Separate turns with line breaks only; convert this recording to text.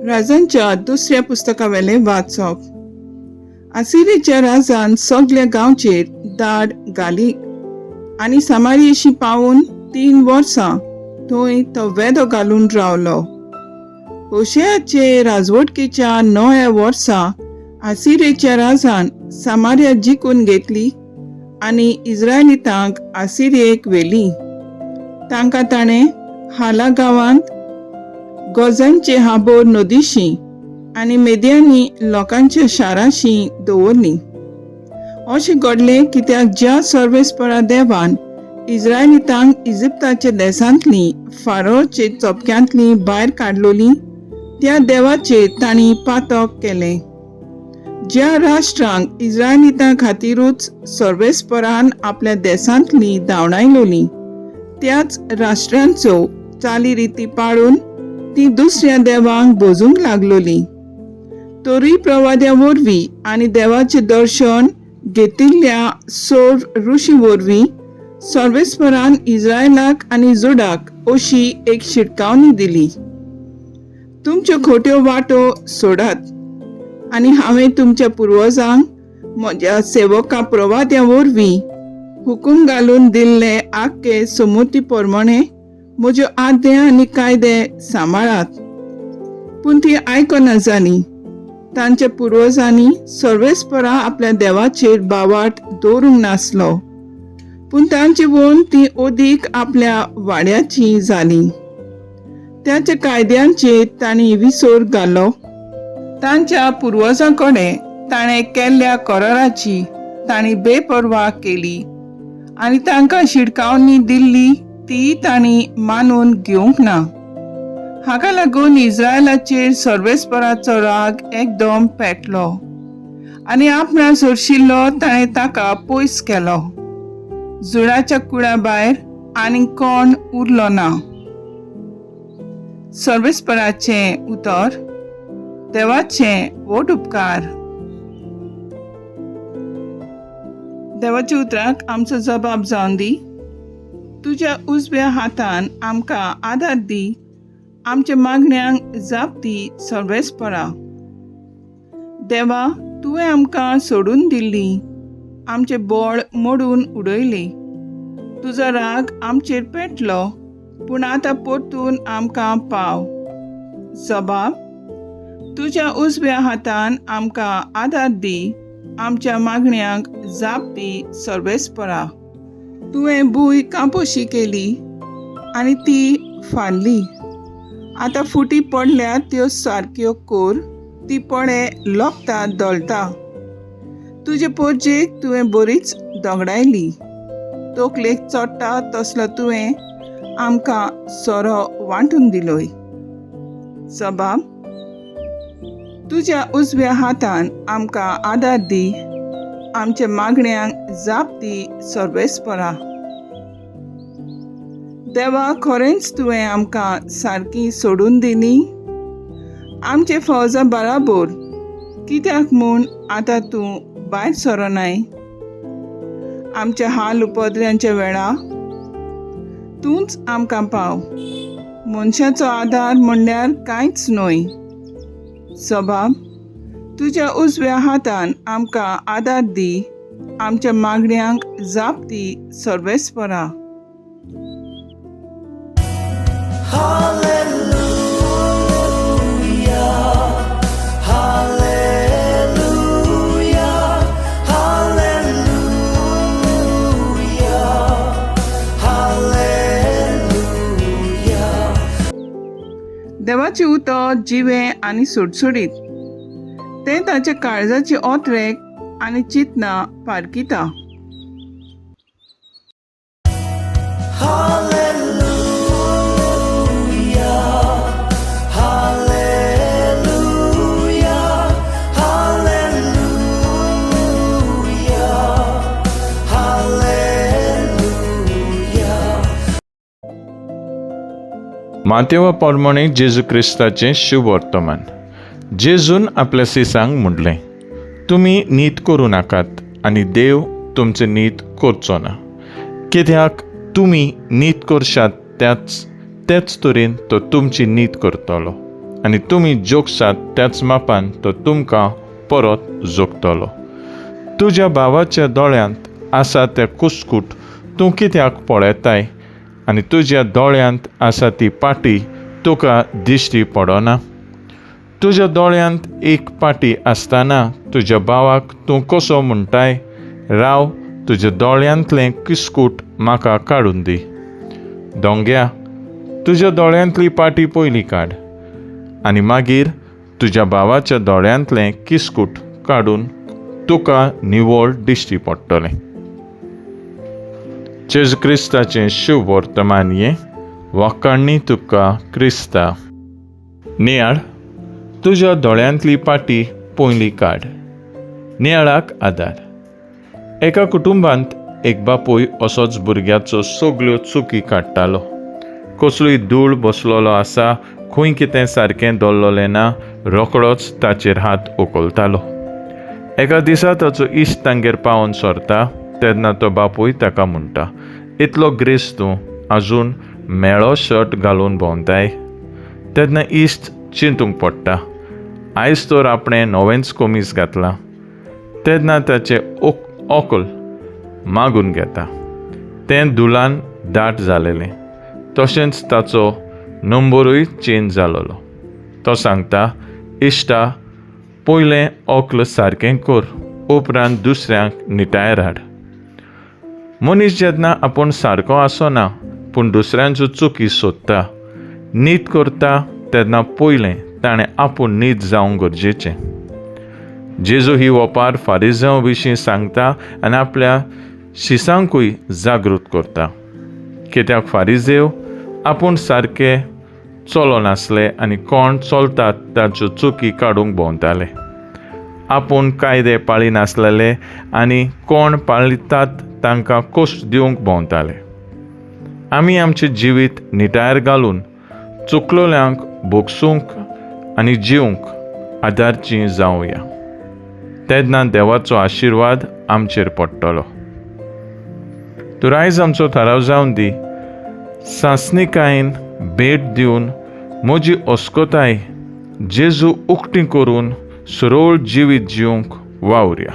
राजांच्या दुसऱ्या पुस्तकावेलें वाचप. आसिरेच्या राजान सगल्या गांवचेर दाड घाली आनी सामारियेशी पावून 3 वर्सां थंय तो वेदो घालून रावलो. होशेयाचे राजवटकेच्या 9व्या वर्सा आसिरेच्या राजान सामारिया जिखून घेतली आनी इस्रायलितांक आसिरियेक व्हेली. तांकां ताणें हाला गांवांत गोजांचे हाबोर नदीशी आनी मेद्यानी लोकांच्या शाराशी दवरली. अशें घडलें कित्याक ज्या सर्वेस्परा देवान इस्रायलितांक इजिप्ताच्या देशांतली फारोचे चपक्यांतली भायर काडलोली त्या देवाचेर तांणी पातक केलें. ज्या राष्ट्रांक इस्रायलितां खातीरूच सर्वेस्परान आपल्या देशांतली धांवडायलोली त्याच राष्ट्रांचो चालीरिती पाळून ती दुसऱ्या देवांक भजूंक लागलोली. तरूय प्रवाद्या वरवीं आनी देवाचें दर्शन घेतिल्ल्या सोर ऋषी वरवीं सर्वेस्परान इस्रायलाक आनी जुडाक अशी एक शिटकावणी दिली, तुमच्यो खोट्यो वाटो सोडात आनी हांवें तुमच्या पुर्वजांक म्हज्या सेवका प्रवाद्या वरवीं हुकूम घालून दिल्ले आख्खे समुती प्रमाणे म्हज्यो आज्ञा आनी कायदे सांबाळात. पूण ती आयकना जाली. तांच्या पुर्वजांनी सर्वेस्परा आपल्या देवाचेर बावाट दवरूंक नासलो, पूण तांची वोन ती अदीक आपल्या वाड्याची जाली. त्याच्या कायद्यांचेर तांणी विसर घालो. तांच्या पुर्वजां कडेन ताणें केल्ल्या कराराची तांणी बेपर्वा केली आनी तांकां शिडकावणी दिल्ली ती तांणी मानून घेवंक ना. हाका लागून इस्रायलाचेर सर्वेस्पराचो राग एकदम पेटलो आनी आपणा सोरशिल्लो ताणें ताका पयस केलो. जुडाच्या कुळा भायर आनी कोण उरलो ना. सर्वेस्पराचें उतर. देवाचें व्हड उपकार. देवाच्या उतराक आमचो जबाब जावन दी. तुज्या उजव्या हातान आमकां आदार दी, आमच्या मागण्यांक जाप दी सर्वेस्परा. देवा, तुवें आमकां सोडून दिल्ली, आमचें बळ मोडून उडयली. तुजो राग आमचेर पेटलो, पूण आतां परतून आमकां पाव. जबाब, तुज्या उजव्या हातान आमकां आदार दी, आमच्या मागण्यांक जाप दी सर्वेस्परा. तुवें भूंय कांपोशी केली आनी ती फारली. आतां फुटी पडल्या त्यो सारक्यो कर, ती पळे लोकता दळटा. तुजे पोरजेक तुवें बरीच दगडायली. तकलेक चडटा तसलो तुवें आमकां सोरो वांटून दिलोय. जबाब, तुज्या उजव्या हातान आमकां आदार दी, आमच्या मागण्यांक जाप दी सर्वेस्परा. देवा, खरेंच तुवें आमकां सारकी सोडून दिली आमचे फौजा बराबर. कित्याक म्हूण आतां तूं भायर सरोनाय आमच्या हाल उपद्र्यांच्या वेळा? तूंच आमकां पाव. मनशाचो आदार म्हणल्यार कांयच न्हय. सबाब, तुज्या उजव्या हातान आमकां आदार दी, आमच्या मागण्यांक जाप दी सर्वेस्परा. देवाचें उतर जिवें आनी सुटसुटीत, तें ताच्या काळजाची ओतरेक आनी चिंतना पारखिता.
मातेवा प्रमाणे जेजू क्रिस्ताचें शुभवर्तमान. जेजून आपल्या सिसांक म्हणलें, तुमी नीत करूं नाकात आनी देव तुमचें नीत करचो ना. कित्याक तुमी नीत करशात त्याच तेच तरेन तो तुमची नीत करतलो. आनी तुमी जोगसात त्याच मापान तो तुमकां परत जोगतलो. तुज्या भावाच्या दोळ्यांत आसा तें कुस्कूट तूं कित्याक पळयताय आनी तुज्या दोळ्यांत आसा ती पाटी तुका दिश्टी पडना? तुज्या दोळ्यांत एक पाटी आसतना तुज्या भावाक तूं कसो म्हणटाय, राव तुज्या दोळ्यांतलें किस्कूट म्हाका काडून दी? दोंग्या, तुज्या दोळ्यांतली पाटी पयलीं काड आनी मागीर तुज्या भावाच्या दोळ्यांतलें किस्कूट काडून तुका निवळ दिश्टी पडटलें. जेजू क्रिस्ताचें शुभ वर्तमान हें. वाखाणणी तुका क्रिस्ता. नियाळ, तुज्या दोळ्यांतली पाटी पयलीं काड. नियाळाक आदार. एका कुटुंबांत एक बापूय असोच भुरग्याचो सगल्यो चुकी काडटालो. कसलोय धूळ बसलेलो आसा, खंय कितें सारकें दवरलेलें ना, रोखडोच ताचेर हात उखलतालो. एका दिसा ताचो इश्ट तांगेर पावोन सरता तेन्ना तो बापूय ताका म्हणटा, इतलो ग्रेस तूं आजून म्हेळो शर्ट घालून भोंवताय? तेन्ना इश्ट चिंतूंक पडटा, आयज तर आपणें नवेंच कमीज घातलां. तेन्ना ताचें ओकल मागून घेता. तें धुलान दाट जालेलें, तशेंच ताचो नंबरूय चेंज जालोलो. तो सांगता, इश्टा, पयलें ओक्ल सारकें कर, उपरांत दुसऱ्यांक निटायर हाड. मनीस जेन्ना आपूण सारको आसना पूण दुसऱ्यांच्यो चुकी सोदता, नीत करता, तेन्ना पयलें ताणें आपूण नीत जावंक गरजेचें. जेजू ही ओपार फारिजांव विशीं सांगता आनी आपल्या शिसांकूय जागृत करता, कित्याक फारिजेव आपूण सारके चलनासले आनी कोण चलतात ताच्यो चुकी काडूंक भोंवताले. आपूण कायदे पाळिनासलेले आनी कोण पाळटात तांकां कश्ट दिवंक भोंवताले. आमी आमचें जिवीत निटायर घालून चुकलोल्यांक भोगसूंक आनी जिवंक आदारचीं जावया, तेन्ना देवाचो आशिर्वाद आमचेर पडटलो. तर आयज आमचो थाराव जावन दी, सासणिकायेन भेट दिवन म्हजी अस्कताय जेजू उक्ती करून सरळ जिवीत जिवंक वावरया.